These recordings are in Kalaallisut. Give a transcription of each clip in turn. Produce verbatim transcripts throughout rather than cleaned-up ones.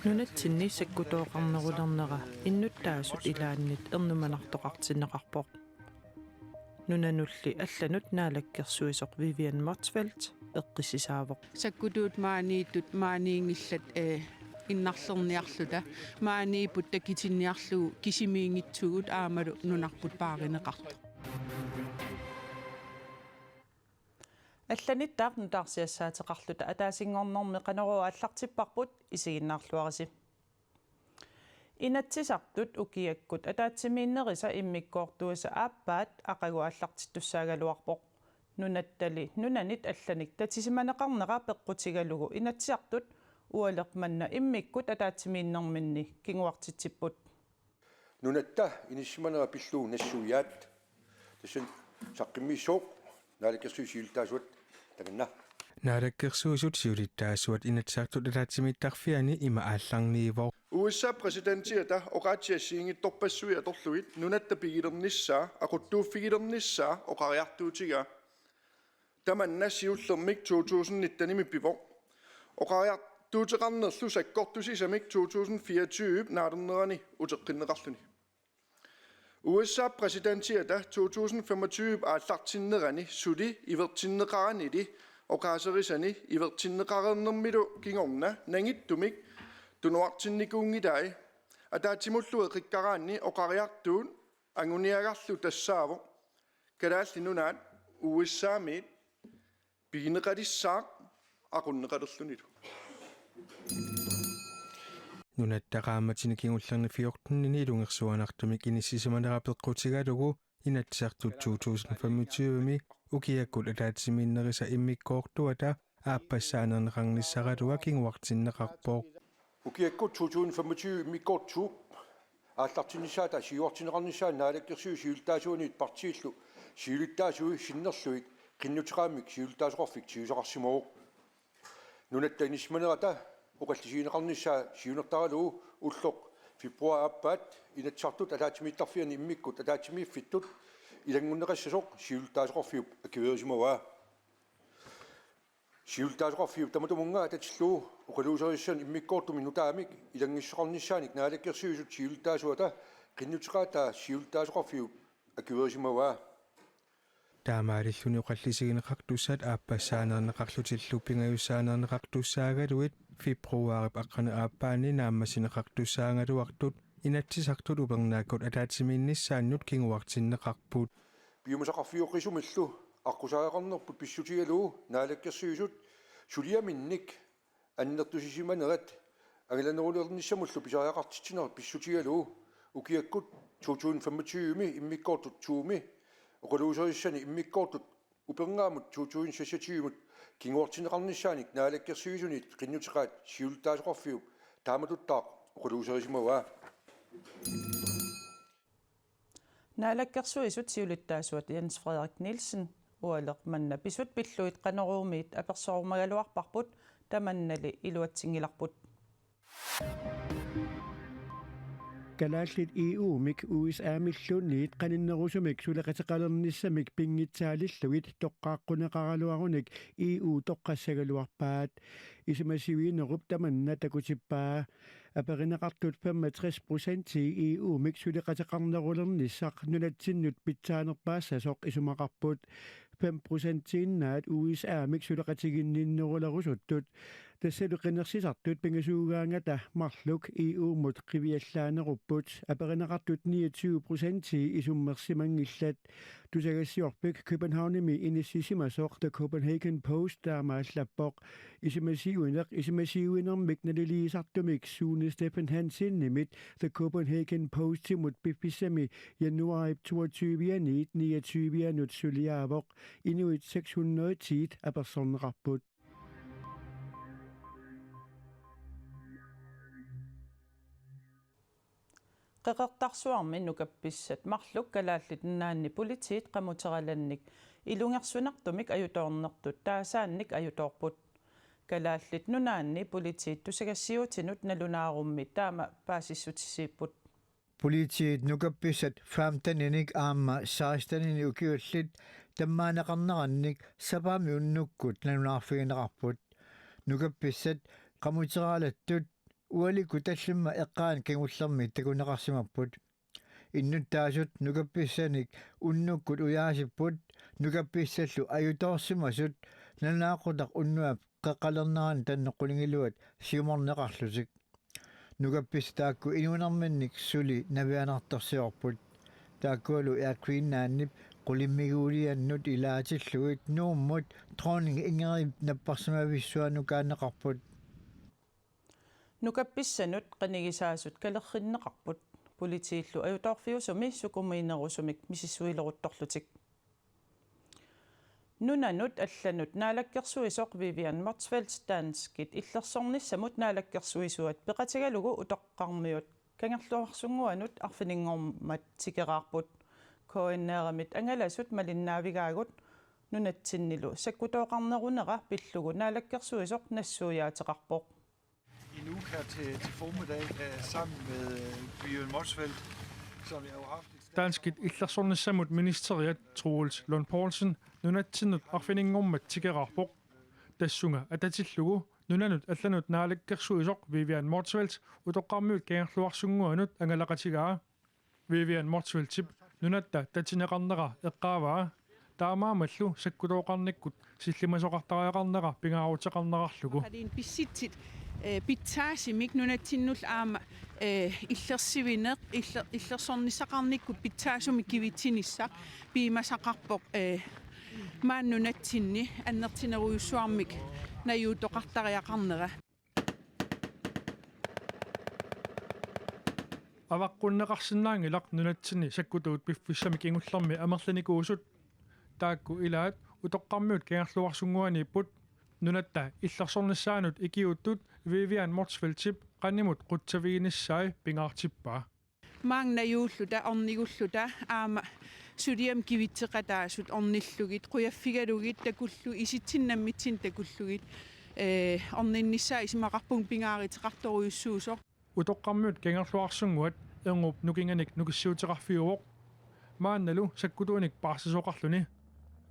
Nunatsinni sakkutooqarnerulernera innuttaasut ilaannit ernumanartoqartinneqarpoq. Nunanulli allanut naalakkersuisoq Vivian Motzfeldt eqqissisaavoq. Sakkutuut maaniittut maaniinngillat, eh, innarlerniarluta, maaniipput takutinniarlugu kisimiinngitsugut aammalu nunarput paarineqartoq. Allanittaaq nutaarsiassaateqarluta ataasinngornermi Qanorooq aallartipparput, isiginnaarluarisi. Inatsisartut ukiakkut ataatsimiinnerisa immikkoortuisa aappaat aqagu aallartittussaagaluarpoq. Nunattali nunanit allanik tatisimaneqarnera peqqutigalugu Inatsisartut ualeq manna immikkut ataatsimiinnerminni kinguartitsipput. Nunatta inissisimanera pillugu nassuiaat. Tassani saqqummiussooq Naalakkersuisut siulittaasuat, takanna. Naalakkersuisut siulittaasuat Inatsisartut ataatsimiittarfianni ima aallarniivoq. U S A præsidentiata oqaatsit assigiinngitsorpassuit atorlugit nunatta pigilernissaa, aquttuuffigilernissaa oqariartuutigaa. Tamanna siullermik to tusind nittenimi pivoq. Oqariartuuteqarnerlu sakkortusisamik to tusind fireogtyve naalernerani uteqqinneqarluni. U S A præsidentiata to tusind femogtyve aallartinnerani suli ivertinneqaranili oqaaserisani ivertinneqareernermilu kingorna nangittumik tunuartinnikuunngilai. Ataatsimullu eqikkaraanni oqariartuut anguniagarlu tassaavoq: Kalaallit Nunaat U S A-miit pigineqalissaaq aqunneqalerlunilu. Nunatta qaammatini kingullerni fjortenini ilungersuanartumik inissisimanera peqqutigalugu Inatsisartut to tusind femogtyve-mi ukiakkut ataatsimiinnerisa immikkoortuata aappassaaneerneqarnissaraluaq kinguartinneqarpoq. Ukiakkut to tusind femogtyve immikkoortup aallartinnissaata siuartinneqarnissaa Naalakkersuisut siulittaasuanit partiillu siulittaasui sinnerlugit qinnuteqarmata siulittaasoqarfik tigusaqarsimavoq. Nunatta inissisimanerata oqallisigineqarnissaa siunertaralugu ulloq februaarip aappaat Inatsisartut ataatsimiittarfianni immikkut ataatsimiiffittut ilanngunneqassasoq siulittaasoqarfiup akuerisimavaa. Siulittaasoqarfiup tamatumunnga atatillugu oqaluuserisassanik immikkoortumik nutaamik ilanngissuseqarnissaanik Naalakkersuisut siulittaasuata qinnuteqaataa siulittaasoqarfiup akuerisimavaa. Taamaalilluni oqallisigineqartussat aappassaaneerneqarlutillu pingajussaaneerneqartussaagaluit februaarip aqqaneq-aappaanni naammassineqartussaagaluartut Inatsisartut upernaakkut ataatsimiinnissaannut kinguartinneqarput. Piumasaqarfioqqisumillu aqqusaareqarnerput pissutigalugu Naalakkersuisut suliaminnik annertusisimanerat angalanerulernissamullu pisariaqartitsinerat pissutigalugu ukiakkut to tusind femogtyve-mi immikkoortut to-mi oqaluuserisassanik immikkoortut upernaamut to tusind seksogtyve-mut kinguartinneqarnissaanik Naalakkersuisunit qinnuteqaat siulittaasoqarfiup taamatuttaaq oqaluuserisimavaa. Naalakkersuisut siulittaasuat Jens Frederik Nielsen ualeq manna pisut pillugit Qanoruumiit apersorumagaluarparput, tamannali iluatsinngilarput. Kalaallit E U-mik U S A-milluunniit qaninnerusumik suleqateqalernissamik pinngitsaalillugit toqqaaqquneqaraluarunik E U toqqassagaluarpaat. Isumasiuinerup tamanna takutippaa. Aperineqartut femogtres procent E U-mik suleqateqarnerulernissaq nunatsinnut pitsaanerpaassasoq isumaqarput. Fem procentiinnaat U S A-mik suleqatiginninnerulerusuttut. Tassalu qinersisartut pingasuugaangata marluk E U-mut qiviallaanerupput. Aperineqartut niogtyve procent isummersimanngillat. Tusagassiorfik Københavnimi inissisimasoq The Copenhagen Post taamaallappoq. Isumasiuineq isumasiuinermik naliliisartumik Sune Steffen Hansenimit The Copenhagen Postimut piffissami januaarip toogtyve-anit niogtyve-anut suliaavoq. Inuit seks hundrede ti apersorneqarput. Qeqertarsuarmi nukappissat marluk Kalaallit Nunaanni politiit qamuteralannik ilungersunartumik ajutoornertut taasaannik ajutoorput. Kalaallit Nunaanni politiit tusagassiuutinut nalunaarummi taama paasissutissiipput. Politiit nukappissat femteninik aamma seksteninik ukiullit tammaaneqarnerannik sapaammi unnukkut nalunaarfigineqarput. Nukappissat qamuteralattut ualikkut tallimat eqqaani kingullermi takuneqarsimapput. Innuttaasut nukappissanik unnukkut ujaasipput, nukappissallu ajutoorsimasut nalunaaqutaq unnuap qeqqalernerani tanneq qulingiluat siumorneqarlutik. Nukappissat taakku inuunerminnik suli navianartorsiorput. Taakkualu Air Greenlandip qulimmiguuliannut ilaatillugit Nuummut Dronning Ingridip napparsimavissuanukaanneqarput. Nukappissanut qinigisaasut kalerrinneqarput. Politiillu ajutoorfiusumi sukumiinerusumik misissuileruttorlutik. Nunanut allanut naalakkersuisoq Vivian Motzfeldt danskit illersornissamut naalakkersuisuat peqatigalugu utoqqarmiut Kangerluarsunnguanut arfininngormat tikeraarput. K N R-imit angalasut malinnaavigaagut, nunatsinnilu sakkutooqarnerunera pillugu naalakkersuisoq nassuiaateqarpoq. En uge her til, til formiddag øh, sammen med øh, Vivian Motzfeldt, som jeg har haft et stærkt Danskit illersornissamut ministeriat Troels Lund Poulsen nunatsinnut arfininngormat tikeraarpoq. Tassunga atatillugu nunanut allanut naalakkersuisoq Vivian Motzfeldt Utoqqarmiut Kangerluarsunnguanut angalaqatigaa. Vivian Motzfeldtip nunatta tatineqarnera eqqaavaa, taamaammallu sakkutooqarnikkut sillimasoqartariaqarnera pingaaruteqarnerarlugu. Qalin pissitsit, eh, pitsaasumik nunatsinnullu aamma, eh, illersivineq, iller-, illersornissaqarnikkut pitsaasumik kivitsinissaq piumasaqarpoq, eh, maani nunatsinni annertunerujussuarmik najuuttoqartariaqarnera. Avaqqunneqarsinnaanngilaq nunatsinni sakkutuut piffissami kingullermi amerlanikuusut. Taakku ilaat Utoqqarmiut Kangerluarsunnguaniipput. Nunatta illersornissaanut ikiuuttut Vivian Motzfeldtip qanimut qutsaviginissaa pingaartippaa. Maanga najuulluta, ornigulluta, aamma suliami kivitseqataasut ornillugit, qujaffigalugit, takullu-, isitsinnammitsinni takullugit, eh, orninnissaa isumaqarpunga pingaaruteqartorujussuusoq. Utoqqarmiut Kangerluarsunnguat erngup nukinganik nukissiuteqarfiuvoq. Maannalu sakkutuunik paarsisoqarluni.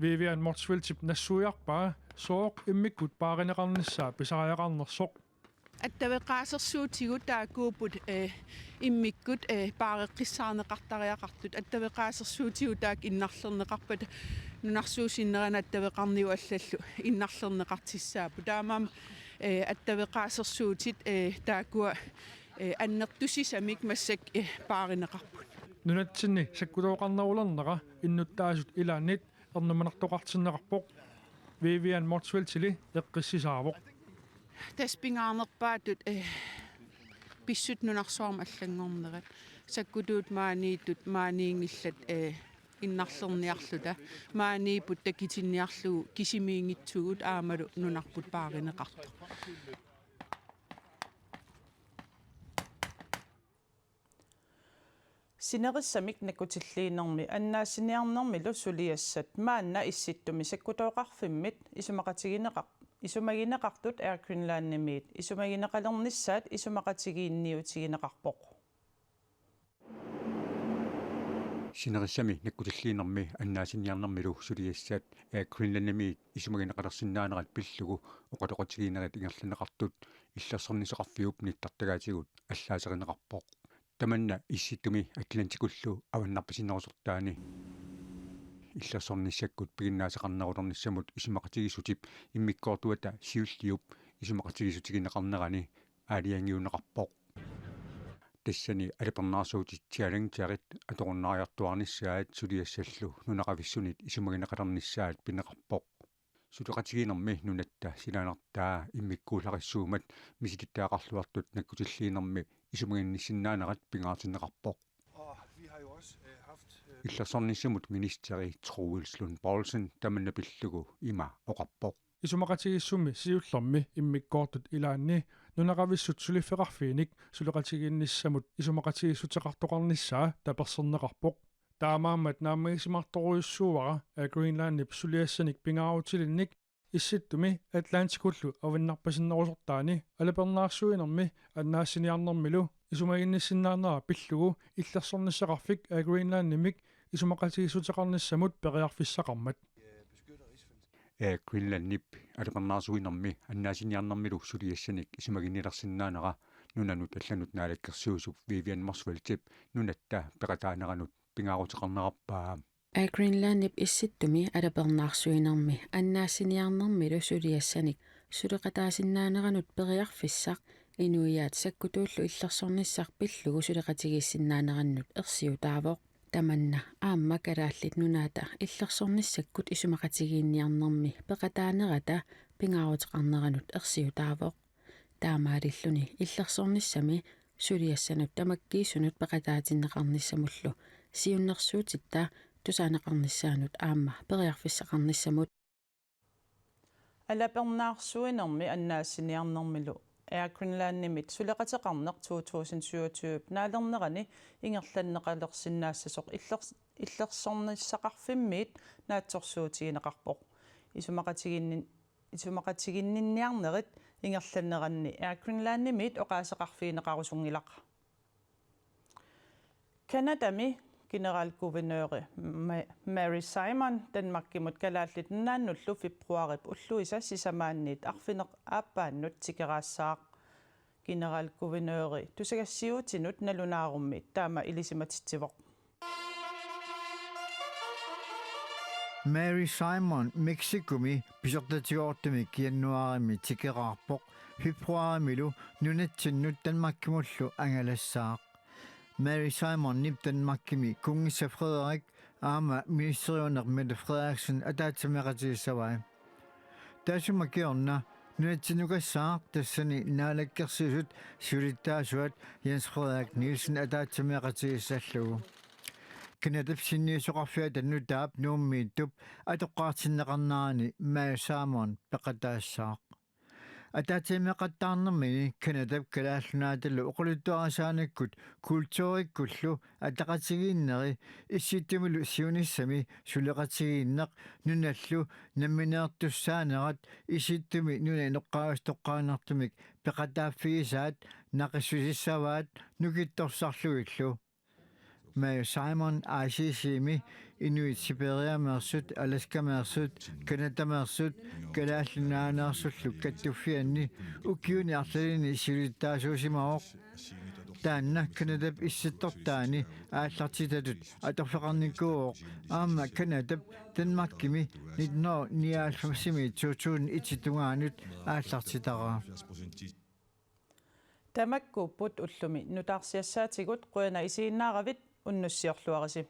Vivian Motzfeldtip nassuiarpaa sooq immikkut paarineqarnissaa pisariaqarnersoq. Attaveqaasersuutigut taakkuupput, eh, immikkut, eh, paareqqissaarneqartariaqartut. Attaveqaasersuutigut taakku innarlerneqarpata nunarsuup sinnerani attaveqarnigut allallu innarlerneqartussaapput. Taamaammat, eh, attaveqaasersuutit, eh, taakkua, eh, annertusisamik massakkut, eh, paarineqarput. Nunatsinni sakkutooqarnerulernera innuttaasut ilaannit ernumanartoqartinneqarpoq. Vivian Motzfeldtili eqqissisaavoq. Tassa pingaarnerpaatut, eh, pissutsit nunarsuarmi allanngornerat. Sakkutuut maaniittut maaniinngillat, eh, innarlerniarluta. Maaniipput takutinniarlugu kisimiinngitsugut aammalu nunarput paarineqartoq. Sinerissamik nakkutilliinermi annaassiniarnermilu suliassat maanna Issittumi sakkutooqarfimmit isumaqatigineqar-, isumagineqartut Air Greenlandimiit isumagineqalernissaat isumaqatigiinniutigineqarpoq. Sinerissami nakkutilliinermi annaassiniarnermilu suliassat Air Greenlandimiit isumagineqalersinnaanerat pillugu oqaloqatigiinnerit ingerlanneqartut illersornissaqarfiup nittartagaatigut allaaserineqarpoq. Tamanna Issittumi Atlantikullu avannarpasinnerusortaani illersornissakkut piginnaasaqarnerulernissamut isumaqatigiissutip immikkoortuata siulliup isumaqatigiissutigineqarnerani aalajangiunneqarpoq. Tassani alipernaarsuutit Challengerit atorunnaariartuaarnissaat suliassallu nunaqavissunit isumagineqalernissaat pineqarpoq. Suleqatigiinnermi nunatta silaannartaa immikkuullarissuummat misilittagaqarluartut nakkutilliinermi isumaginnissinnaanerat pingaartinneqarpoq. Og vi har jo også øh, haft øh, Illersornissamut ministeri Troels Lund Poulsen tamanna pillugu ima oqarpoq. Isumaqatigiissummi siullermi immikkoortut ilaanni nunaqavissut suliffeqarfiinik suleqatigiinnissamut isumaqatigiissuteqartoqarnissaa taperserneqarpoq. Taamaammat naammagisimartorujussuuara Air Greenlandip suliassanik pingaarutilinnik Issittumi Atlantikullu avannarpasinnerusortaani alipernaarsuinermi annaassiniarnermilu isumaginnissinnaanera pillugu illersornissaqarfik Air Greenlandimik isumaqatigiissuteqarnissamut periarfissaqarmat. Air Greenlandip alipernaarsuinermi annaassiniarnermilu suliassanik isumaginnilersinnaanera nunanut allanut naalakkersuisup Vivian Motzfeldtip nunatta peqataaneranut pingaaruteqarnerarpaa. Air Greenlandip Issittumi alapernaarsuinermi annaassiniarnermilu suliassanik suleqataasinnaaneranut periarfissaq inuiaat sakkutuullu illersornissaq pillugu suleqatigiissinnaanerannut ersiutaavoq. Tamanna aamma Kalaallit Nunaata illersornissakkut isumaqatigiinniarnermi peqataanerata pingaaruteqarneranut ersiutaavoq. Taamaalilluni illersornissami suliassanut tamakkiisunut peqataatinneqarnissamullu siunnersuutitta tusaaneqarnissaanut aamma periarfissaqarnissamut. Alapernaarsuinermi annaassiniarnermilu Air Greenlandimit suleqateqarneq to tusind syvogtyve naalernerani ingerlanneqalersinnaassasoq illers-, illersornissaqarfimmiit naatsorsuutigineqarpoq. Isumaqatiginnin-, isumaqatiginninniarnerit ingerlanneranni Air Greenlandimiit oqaaseqarfigineqarusunngilaq. Canadami generalguvernøri Ma-, Mary Simon Danmarkimut Kalaallit Nunaannullu februaarip ulluisa sisamaanniit arfineq-aappaannut tikeraassaaq. Generalguvernøri tusagassiuutinut nalunaarummi taama ilisimatitsivoq. Mary Simon Mexicomi pisortatigoortumik januaarimi tikeraarpoq, februaarimilu nunatsinnut Danmarkimullu angalassaaq. Mary Simonip Danmarkimi kunngissaq Frederik aamma ministeriuneq Mette Frederiksen ataatsimeeqatigissavai. Taassuma kingorna nunatsinnukassaaq, tassani naalakkersuisut siulittaasuat Jens Frederik Nielsen ataatsimeeqatigissallugu. Canadap sinniisoqarfiata nutaap Nuummiittup atoqqaartinneqarnerani Mary Simon peqataassaaq. Ataatsimeeqattaarnermini Canadap Kalaallit Nunaatalu oqaluttuarisaanikkut kulturikkullu ataqatigiinneri Issittumilu siunissami suleqatigiinneq nunallu nammineertussaanerat Issittumi nunap inoqqaavisut toqqaannartumik peqataaffigisaat naqissusissavaat nukittorsarlugillu. Mary Simon I C C-mi Inuit Sibiriameersut, Alaskameersut, Canadameersut, Kalaallit Nunaaneersullu kattuffianni ukiuni arlalinni siulittaasuusimavoq. Taanna Canadap issittortaani aallartitatut atorfeqarnikuuvoq, aamma Canadap Danmarkimi nitten hundrede nioghalvfemsimi to tusind et tungaanut aallartitaraa. Tamakkuupput ullumi nutaarsiassaatigut, qujanaq isiginnaaravit, unnussiorluarisi.